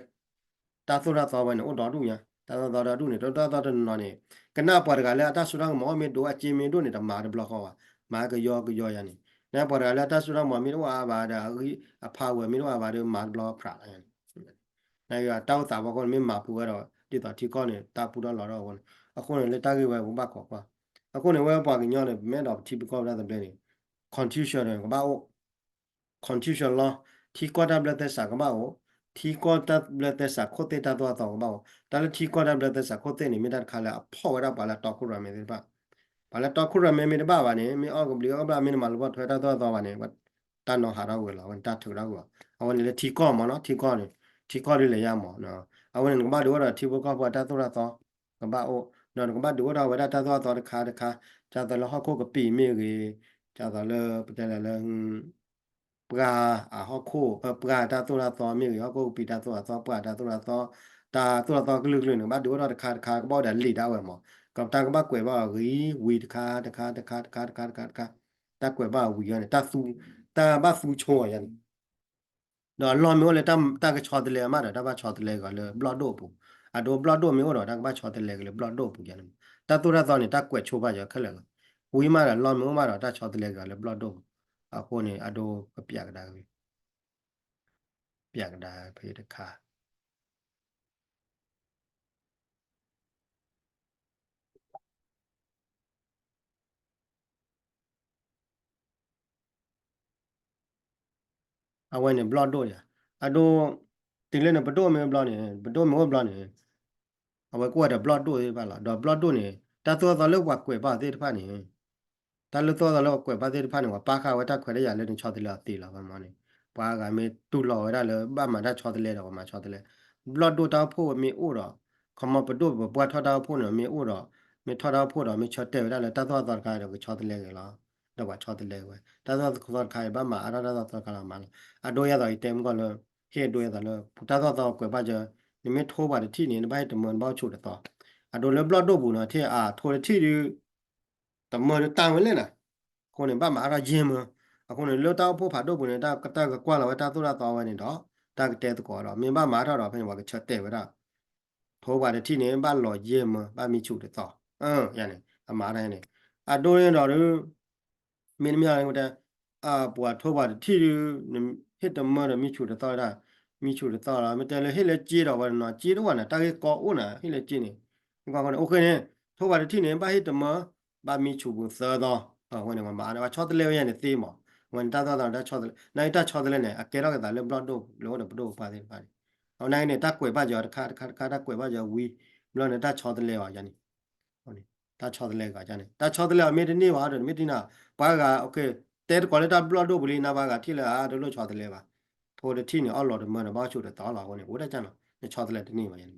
တၢ်သိၣ်တၢ်သီဝဲန့ၣ် အိၣ်ဒီဒူၣ်ညါ တၢ်သိၣ်တၢ်သီဒီဒူၣ်န့ၣ် တၢ်သိၣ်တၢ်သီတနီၤန့ၣ် ကနၣ်ပှၤတဂၤလၢအတၢ်စိတၢ်ကမီၤမ့ၢ်ဒိၣ် အစ့မ့ၢ်ဒိၣ်န့ၣ် တမၤတဘျီဃီဘၣ်. မၤကယီကယီယါန့ၣ် နပှၤတဂၤလၢအတၢ်စိတၢ်ကမီၤမ့ၢ်တအိၣ်အါဘၣ်ဒီး အဂံၢ်အဖးဝဲမ့ၢ်တအိၣ်အါဘၣ်ဒီး မၤတဘျီဃီဖြးလီၤယါန့ၣ် နတၢ်အိၣ်သးဖီခိၣ်န့ၣ် မ့ၢ်မၤပူၤဝဲဒီး ဒ်သိးထံကီၢ်န့ၣ် တၢ်ပူထီၣ်လီၤထီၣ်အဃိန့ၣ် အဃိန့ၣ် လၢတၢ်ဂ့ၢ်ဝဲပကဘၣ်ခိးကွၢ်. အဃိန့ၣ် ဝဲပှၤကညီန့ၣ် ပမ့ၢ်အဲၣ်ဒိးပထံပကီၢ်ပတၢ်သဘျ့န့ၣ် constitution န့ၣ် ကဘၣ်အိၣ် constitution law ထံကီၢ်တၢ်ဘျၢသဲစးကဘၣ်အိၣ်, ထံကီၢ်တၢ်ဘျၢသဲစးခိၣ်သ့ၣ်တၢ်သိၣ်တၢ်သီကဘၣ်အိၣ်. တၢ်လၢထံကီၢ်တၢ်ဘျၢသဲစးခိၣ်သ့ၣ်န့ၣ် မ့ၢ်တၢ်တခါလၢအဖီၣ်ဝဲဒၣ်ပှၤလၢတီခိၣ်ရိၣ်မဲသ့ၣ်တဖၣ်, ပှၤလၢတီခိၣ်ရိၣ်မဲမ့ၢ်တဘၣ်ဘၣ်န့ၣ် မ့ၢ်အီၣ်ကဘျံးအီၣ်ကဘျၣ် မ့ၢ်တမၤလၢပီၢ်ထွဲတၢ်သိၣ်တၢ်သီဘၣ်န့ၣ် တၢ်နီၤဟးထီၣ်ဝဲလီၤ ဝဲန့ၣ်တၢ်ထုးထီၣ်ဝဲလီၤ. အဝဲန့ၣ်လၢထံကီၢ်မ့ၢ်နီၤ ထံကီၢ်န့ၣ် ထံကီၢ်ဒ်လဲၣ်ယါမ့ၢ်နီၤ အဝဲန့ၣ်နကဘၣ်ဒုးအိၣ်ဒီးထံဖိကီၢ်ဖိအတၢ်သိၣ်တၢ်သီ ကဘၣ်အိၣ်, ဒီးနကဘၣ်ဒုးအိၣ်ထီၣ်ဝဲဒၣ်တၢ်သိၣ်တၢ်သီတခါတခါ, ဒ်သိးလၢဟီၣ်ခိၣ်ကပံာ်မ့ၢ်ဂ့ၤ, ဒ်သိးလၢပတဲလၢ ပှၤအဟီၣ်ခိၣ် ပှၤတၢ်သိၣ်တၢ်သီမ့ၢ်ဂ့ၤ, ဟီၣ်ခိၣ်ကပံာ်တၢ်သိၣ်တၢ်သီ ပှၤတၢ်သိၣ်တၢ်သီ, တၢ်သိၣ်တၢ်သီကလုာ်ကလုာ်န့ၣ် ကဘၣ်ဒုးအိၣ်ထီၣ်တခါတခါ ကဘၣ်အိၣ်ဒီးလံာ်ဒၣ်ဝဲမ့ၢ်, ကတၢ်ကဘၣ်ကွဲးဘၣ်အီၤဂ့ၤ ဝံၤတခါ တခါ တခါ တခါ တခါ တခါ တခါ တၢ်ကွဲးဘၣ်အီၤဝံၤအီၤန့ၣ် တၢ်သူ တၢ်ဘၣ်သူဆိအီၤယၤန့ၣ် ဒီးအလီၢ်မ့ၢ်အိၣ်လၢတၢ်ကဆီတလဲအမးဒီး တၢ်ဘၣ်ဆီတလဲက့ၤအီၤလၢဘျီၣ်ဒိၣ်အပူၤ, အဒိဘျီၣ်ဒိၣ်မ့ၢ်အိၣ်ဒီး တၢ်ကဘၣ်ဆီတလဲက့ၤလၢဘျီၣ်ဒိၣ်အပူၤယၤန့ၣ်, တၢ်သိၣ်တၢ်သီန့ၣ် တၢ်ကွဲးဆိဘၣ်ယၤခဲလၢာ်လီၤ. ဝံၤမးဒီးလီၢ်မ့ၢ်အိၣ်မးဒီး တၢ်ဆီတလဲက့ၤအီၤလၢဘျီၣ်ဒိၣ်အပူၤ, အဃိန့ၣ် အဒိကပျးကဒါက့ၤ ပျးကဒါဖဲတခါ အဝဲန့ၣ်ဘျီၣ်ဒိၣ်ယၤ, အဒိ တုၤလၢန့ၣ် ပဒိၣ်မ့ၢ်ဘျီန့ၣ် ပဒိၣ်မ့ၢ်အိၣ်ဘျီန့ၣ် အဝဲကအိၣ်ဝဲဒီးဘျီၣ်ဒိၣ်သ့ၣ်တဖၣ်လီၤ. ဒီးဘျီၣ်ဒိၣ်န့ၣ် တၢ်သိၣ်တၢ်သီလၢပှၤကွဲးဘၣ်သ့ၣ်တဖၣ်န့ၣ် တၢ်လၢသိၣ်တၢ်သီလၢပှၤကွဲးဘၣ်သ့ၣ်တဖၣ်န့ၣ် ပှၤပာ်ဃာ်ဝဲတၢ်ခွဲးတၢ်ယာ်လၢနဆီတလဲအီၤသ့လီၤ. ပမ့ၢ်န့ၣ် ပှၤဂၤမ့ၢ်တူၢ်လိာ်ဝဲဒၣ်လၢဘၣ်မၤတၢ်ဆီတလဲဒီး ပှၤမၤဆီတလဲ, ဘျီၣ်ဒိၣ်တၢ်အိၣ်ဖှိၣ်မ့ၢ်အိၣ်ဒီး ခီမီပဒိၣ်ပပှၢ်ထီၣ်တၢ်အိၣ်ဖှိၣ်န့ၣ် မ့ၢ်အိၣ်ဒီး မ့ၢ်ထီၣ်တၢ်အိၣ်ဖှိၣ်ဒီး မ့ၢ်ဆၢတဲာ်ဝဲဒၣ်လၢတၢ်သိၣ်တၢ်သီတခါဒီး ကဆီတလဲက့ၤလီၤ. ဒီးပှၤဆီတလဲဝဲ တၢ်သိၣ်တၢ်သီတခါအံၤ ဘၣ်မၤအါထီၣ်တၢ်သိၣ်တၢ်သီတခါလီၤမးလီၤ. အဒိယဲသိးအံၤတဲမုၢ်ကီၢ်လၢ ဟ့ၣ်အဒိယဲသိးလၢ တၢ်သိၣ်တၢ်သီကွဲးဘၣ်ကၢ နမ့ၢ်ထိပှၤတထံၣ်န့ၣ် နဘၣ်ဟ့ၣ်တမၢ နဘၣ်အိၣ်ဆူၣ်တသီ, အဒိလၢဘျီၣ်ဒိၣ်ပူၤနီၤ ထံၣ်အါထိတထံၣ်ဒုး တမၢဒုးတၢ်ဝဲလဲၣ်နီၤ, အဃိန့ၣ် ဘၣ်မၤအါထီၣ်ယဲၢ်မၢ, အဃိန့ၣ် လၢတၢ်အိၣ်ဖှိၣ်ဖးဒိၣ်ပူၤန့ၣ် တၢ်ကကွၢ်လီၤဝဲတၢ်သိၣ်တၢ်သီဝဲန့ၣ်ဒီး တၢ်ကတဲသကိးဒီး မ့ၢ်ဘၣ်မၤထီၣ်ဒီး ဖဲန့ၣ် ပှၤကဆၢတဲာ်ဝဲဒၣ် ထိပှၤတထံၣ်န့ၣ် ဘၣ်လီၤယဲၢ်မၢ ဘၣ်မံဆူၣ်တသီ, ယၤန့ၣ် အမၤတၢ်န့ၣ် အဒိန့ၣ်ဒီးဒုး မ့တမ့ၢ်ဝဲ ပှၤထိပှၤတထံၣ်ဒုး ဟ့ၣ်တမၢဒီးမံဆူၣ်တသီဝဲဒၣ်, မံဆူၣ်တသီလီၤ. မ့ၢ်တဲလၢဟ့ၣ်လၢက့ဒီးဝဲနီၤ က့တအိၣ်နီၤ တၢ်ဂ့ၢ်ကီအိၣ်နီၤ ဟ့ၣ်လၢက့န့ၣ်, အဃိန့ၣ် ထိပှၤတထံၣ်န့ၣ် ဘၣ်ဟ့ၣ်တမၢ ဘၣ်မံဆူၣ်ပူၤသၢသီ, အဝဲန့ၣ် ပှၤမၤအါထီၣ် ပှၤဆီတလဲဝဲယၤန့ၣ်သ့မး, အဝဲန့ၣ် တၢ်သိၣ်တၢ်သီ တၢ်ဆီတလဲ နာ်က့တၢ်ဆီတလဲန့ၣ် အကဲထီၣ်က့ၤသးလၢဘျီၣ်ဒိၣ် လၢအိၣ်ဒီးပဒိၣ်ပပှၢ်သ့ၣ်တဖၣ်န့ၣ်, အဝဲနာ်က့န့ၣ် တၢ်ကွဲးဘၣ်ကၢတခါတခါတခါ တၢ်ကွဲးဘၣ်ကၢဝံၤ ဘျီန့ၣ် တၢ်ဆီတလဲအီၤယၤန့ၣ် တၢ်ဆီတလဲအီၤန့ၣ် တၢ်ဆီတလဲအီၤမ့ၢ်တန့ၢ်ဘၣ်ဒီး မ့ၢ်တန့ၢ် ပှၤဂၤ တဲသကိးလၢတၢ်ဘျီၣ်ဒိၣ်ပူၤလံ နၤပှၤဂၤထံၣ်လၢအါတလိၣ်ဆီတလဲဘၣ်, ထိတထံၣ်န့ၣ် အီၣ်လီၤတမၢဒီးဘၣ်အိၣ်ဆူၣ်တသီလီၤအဃိန့ၣ် အိၣ်တၢ်ကၢ်လီၤ နဆီတလဲတန့ၢ်ဘၣ်ယၤန့ၣ်,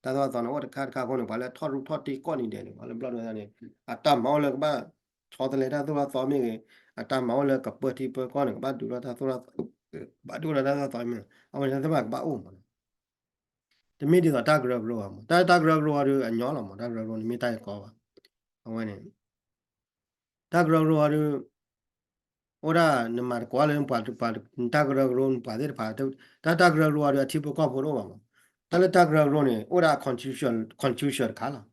တၢ်သိၣ်တၢ်သီန့ၣ် အိၣ်တခါတခါအဃိန့ၣ် ပှၤလၢထီၣ်ရူၢ်ထီၣ်တ့ၢ်ကိးနံၤဒဲးန့ၣ် ပှၤလၢဘျီၣ်ဒိၣ်န့ၣ် အတၢ်မၤအိၣ်လၢကဘၣ် ဆီတလဲတၢ်သိၣ်တၢ်သီမ့ၢ်ဂ့ၤ, အတၢ်မၤအိၣ်လၢကပၢထံပၢကီၢ်န့ၣ် ကဘၣ်ဒုးထီၣ်တၢ်သိၣ်တၢ်သီ, ဘၣ်ဒုးထီၣ်တၢ်သိၣ်တၢ်သီမ့ၢ် အဝဲန့ၣ်တၢ်သ့ၣ်တဖၣ်ကဘၣ်အိၣ်မး, တမ့ၢ်ဒ်သိးတၢ်ကရၢကရိအီၤမး, တၢ်တၢ်ကရၢကရိအီၤဒုးအညီလီၤမး, တၢ်ကရၢကရိန့ၣ်မ့ၢ်တၢ်ဂ့ၢ်ကီဘၣ်, အဝဲန့ၣ် တၢ်ကရၢကရိအီၤဒုး အိၣ်ဒၣ်နမၤသကိးလၢပှၤ တၢ်ကရၢကရိပှၤသ့ၣ်တဖၣ်, တၢ်တၢ်ကရၢကရိအီၤဒုး အထံဖိကီၢ်ဖိတအိၣ်ဘၣ်မး, တၢ်လၢတၢ်ကရၢကရိန့ၣ် အိၣ်ဒၣ် constitution constitution တခါလီၤ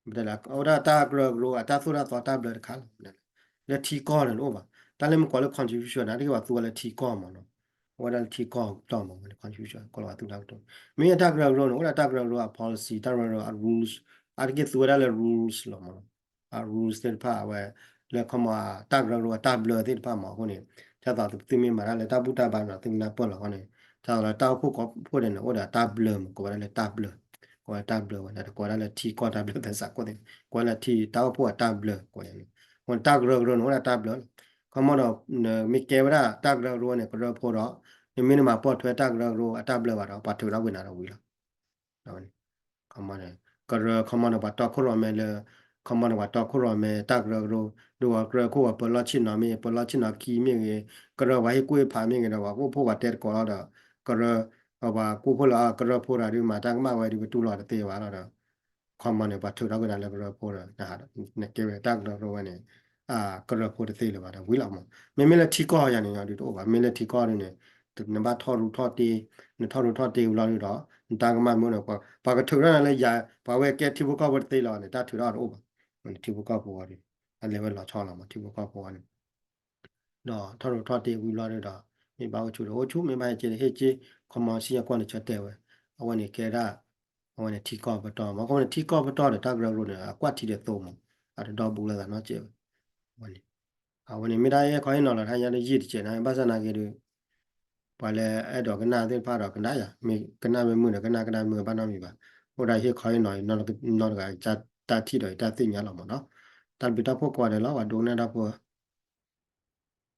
မ့ၢ်တဲလၢ အိၣ်ဒၣ်တၢ်ကရၢကရိအတၢ်သိၣ်တၢ်သီတၢ်ဘျၢတခါလီၤ. လၢထံကီၢ်န့ၣ်တအိၣ်ဘၣ်. တၢ်လၢမ့ၢ်ကိးလၢ constitution န့ၣ် အါတက့ၢ်ပှၤသူဝဲလၢထံကီၢ်မးနီၤ. အိၣ်ဝဲဒၣ်လၢထံကီၢ်ကတီၢ်မး constitution ကိးလီၤပှၤသူတၢ်ကတိၤ. မ့ၢ်တၢ်ကရၢကရိန့ၣ် အိၣ်ဒၣ်တၢ်ကရၢကရိအ policy တၢ်ကရၢကရိအ rules အါတက့ၢ်သူဝဲဒၣ်လၢ rules လီၤမးနီၤ. အ rules သ့ၣ်တဖၣ်အဝဲ လၢခီမီ တၢ်ကရၢကရိအတၢ်ဘျၢသ့ၣ်တဖၣ်မးအဃိန့ၣ် ဒ်သိးသုမ့ၢ်မၤတၢ်လၢတၢ်ဘူၣ်တၢ်ဘါန့ၣ် သုကနၢ်ပၢၢ်လီၤအဃိန့ၣ် ဒ်သိးလၢတၢ်အိၣ်ဖှိၣ်ကိးဖှိၣ်ဒဲးန့ၣ် အိၣ်ဒီးတၢ်ဘျၢမး ကိးဝဲဒၣ်လၢတၢ်ဘျၢ, ကိးဝဲတၢ်ဘျၢဝဲဒၣ် ကိးဝဲဒၣ်လၢထံကီၢ်တၢ်ဘျၢသဲစးကိးသ့ၣ် ကိးဝဲလၢထံတၢ်အိၣ်ဖှိၣ်အတၢ်ဘျၢ ကိးဝဲန့ၣ် အဃိန့ၣ် တၢ်ကရၢကရိန့ၣ် အိၣ်ဒၣ်တၢ်ဘျၢလီၤ. ခီမီဒီး နမ့ၢ်ကဲဝဲဒၣ်တၢ်ကရၢကရိန့ၣ် ကရၢဖိဒီး နမ့ၢ်နမၤပိာ်ထွဲတၢ်ကရၢကရိအတၢ်ဘျၢဘၣ်ဒီး ပှၤထုးထီၣ်ကွံာ်နၤဒီးဝံၤလီၤ. ခီမီန့ၣ် ကရၢ ခီမီန့ၣ် ပှၤတီခိၣ်ရိၣ်မဲလၢ ခီမီန့ၣ် ပှၤတီခိၣ်ရိၣ်မဲတၢ်ကရၢကရိ ဒ်ပှၤကရၢခိၣ်ပှၤပၢၤလီၢ်ဆ့ၣ်နီၤမ့ၢ် ပၢၤလီၢ်ဆ့ၣ်နီၤခံမ့ၢ်ဂ့ၤ ကရၢပှၤဟ့ၣ်ကူၣ်ဟ့ၣ်ဖးမ့ၢ်ဂ့ၤဒီး ပှၤကအိၣ်ဖှိၣ်ပှၤတဲသကိးလီၤဒီး ကရၢ ပှၤကူၣ်ဖှိၣ်လၢကရၢဖိဒီး ဒုးမၤတၢ်ကမၣ်ဝဲဒုး ပတူၢ်လိာ်တသ့ဘၣ်လီၤဒီး ခီမီန့ၣ် ပှၤထုးထီၣ်ကွံာ်နၤလၢကရၢဖိဒီး နကဲဝဲတၢ်ကရၢကရိဝဲန့ၣ် ကရၢဖိတသ့လၢၤဘၣ်ဒီးဝံၤလီၤမး. မ့မ့ၢ်လၢထံကီၢ်ယၤန့ၣ် ဒုးတအိၣ်ဘၣ်. မ့ၢ်လၢထံကီၢ်ဒုးန့ၣ် နဘၣ်ထီၣ်ရူၢ်ထီၣ်တ့ၢ်, နထီၣ်ရူၢ်ထီၣ်တ့ၢ်ဝံၤလီၤဒုးဒီး နတၢ်ကမၣ်မ့ၢ်န့ၣ် ပှၤကထုးထီၣ်နၤလၢယၤ ပှၤဝဲကဲထံဖိကီၢ်ဖိတသ့လၢၤဘၣ်န့ၣ် တၢ်ထုးထီၣ်တအိၣ်ဘၣ်. ထံဖိကီၢ်ဖိဝဲဒုး အလဲၤဝဲလီၤဆီလီၤမး ထံဖိကီၢ်ဖိဝဲန့ၣ် ဒီးထီၣ်ရူၢ်ထီၣ်တ့ၢ်ဝံၤလီၤဒုးဒီး မ့ၢ်ဘၣ်အိၣ်ဆူၣ်ဒီးအိၣ်ဆူၣ် မ့ၢ်ဘၣ်ဟဲက့ၤဒီးဟ့ၣ်က့ၤ ခီမီ စံၣ်ညီၣ်ကွီၢ်န့ၣ် ဆၢတဲာ်ဝဲ အဝဲန့ၣ်ကဲဒၣ် အဝဲန့ၣ်ထံကီၢ်ပတီၢ်မး ခီမီန့ၣ် ထံကီၢ်ပတီၢ်ဒီးတၢ်ကရၢကရိန့ၣ် အကွၢ်ထံဒ်သိးမး အတဒီဘူးလိာ်သးနီတစဲးဘၣ်. အဝဲန့ၣ် အဝဲန့ၣ် မ့ၢ်ဒၣ်ဟ့ၣ်ခီဟ့ၣ်နီၤလီၤတၢ်ညါဒီးယံာ်တစဲးန့ၣ် ဘၣ်ဆၣ်နာ်က့ဒုး ပှၤလၢအဲၣ်ဒိးကနၣ်သ့ၣ်တဖၣ်ဒီးကနၣ်ယၤ မ့ၢ်ကနၣ်မ့ၢ်မုာ်ဒီးကနၣ် ကနၣ်မ့ၢ်မုာ်ဘၣ်နီတမံၤဘၣ်. အိၣ်ဒၣ်ဟ့ၣ်ခီဟ့ၣ်နီၤ နီတဂၤ တၢ်ထံၣ်ဒီးတၢ်သ့ၣ်ညါလီၤမးနီၤ. တၢ်ဘျုးတၢ်ဖှိၣ်ကိးဂၤဒဲးလီၤ ပှၤဒိကနၣ်တၢ်ဖိ